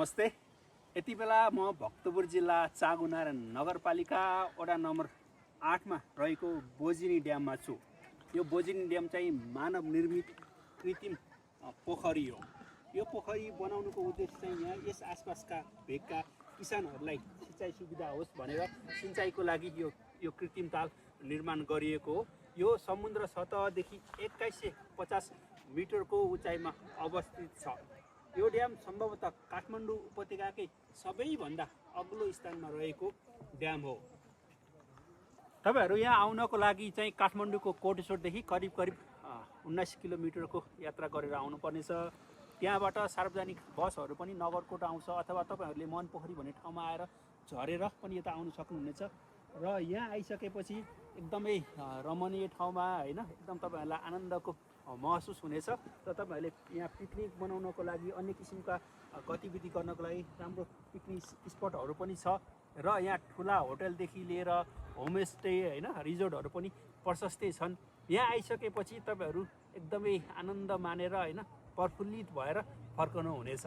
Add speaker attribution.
Speaker 1: नमस्ते। यति बेला म भक्तपुर जिल्ला चाँगुनारायण नगरपालिका वडा नम्बर 8 मा रहेको बोजिनी ड्याममा छु। यो बोजिनी ड्याम चाहिँ मानव निर्मित कृत्रिम पोखरी हो। यो पोखरी बनाउनुको उद्देश्य चाहिँ यहाँ यस आसपासका भेगका किसानहरूलाई सिँचाइ सुविधा होस् भनेर सिँचाइको लागि यो कृत्रिम ताल निर्माण गरिएको हो। यो समुद्र सतहदेखि 2150 मिटरको उचाइमा अवस्थित छ। यो ड्याम सम्भवतः काठमाडौँ उपत्यकाकै सबैभन्दा अग्लो स्थानमा रहेको ड्याम हो। तपाईहरु यहाँ आउनको लागि चाहिँ काठमाडौँको कोटेश्वरदेखि करिब 19 किलोमिटरको यात्रा गरेर आउनुपर्नेछ। त्यहाँबाट सार्वजनिक बसहरू पनि नगरकोट आउँछ अथवा तपाईहरुले मनपोखरी भन्ने ठाउँमा आएर झरेर पनि यता आउन सक्नुहुनेछ। र यहाँ आइसकेपछि एकदमै रमणीय ठाउँमा हैन एकदम तपाईहरुलाई आनन्दको महसुस हुनेछ। र तपाईहरुले यहाँ पिकनिक बनाउनको लागि अन्य किसिमका गतिविधि गर्नको लागि राम्रो पिकनिक स्पटहरू पनि छ। र यहाँ ठुला होटलदेखि लिएर होमस्टे हैन रिजोर्टहरू पनि प्रशस्तै छन्। यहाँ आइसकेपछि तपाईहरु एकदमै आनन्द मानेर हैन प्रफुल्लित भएर फर्कनु हुनेछ।